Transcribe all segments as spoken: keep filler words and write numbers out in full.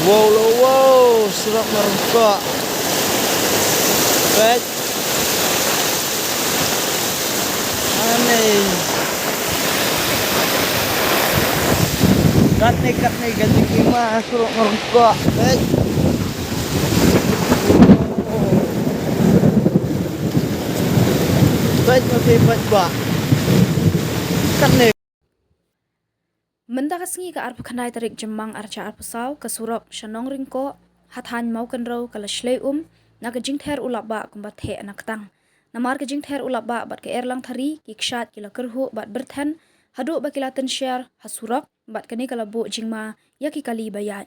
Wow, wow, wow, surok Nongryngkoh. Peit. Ani. Katne, katne, ka jinghima surok Nongryngkoh. Peit. Peit, peit, peit, bah. Katne. Mynta ka sngi ka arphew khyndai tarik Jymmang arhajar arphew saw, ka surok sha Nongryngkoh ha thaiñ Mawkynrew ka la shlei um na ka jingther u lapbah kumba theh na ktang. Namar ka jingther u lapbah bad ka erlang thari, ki kshaid ki la kyrhuh bad byrthen haduh ba ki la tynsher ha surok, bad kane ka la buh jingma ïa ki kali ba ïaid.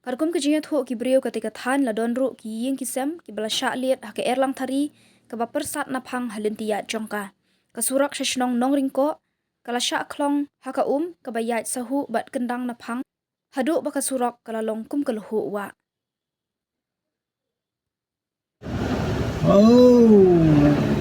Katkum ka jingïathuh ki briew katei ka thaiñ, la don ruh ki ïing ki sem kiba la shah lied ha ka erlang thari kaba pyrsad naphang ha lynti ïaid jong ka. Ka surok sha shnong Nongryngkoh ka la shah khlong ha ka um kaba ïaid sahuh bad kyndang naphang, haduh ba ka surok ka la long kum ka lhuh wah. Oh.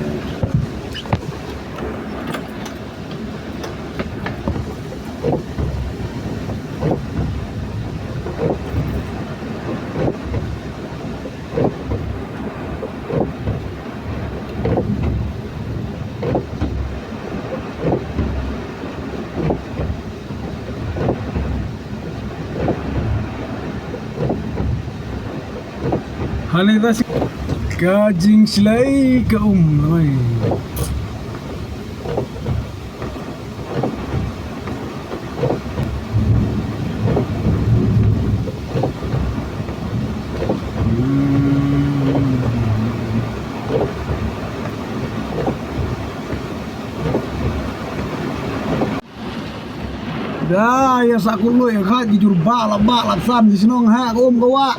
Hangne da shi ka jingshlei ka um, oi. Da ïa sa kut loi ka ki jur ba la ba la san ki shnong ha ka um ka wah.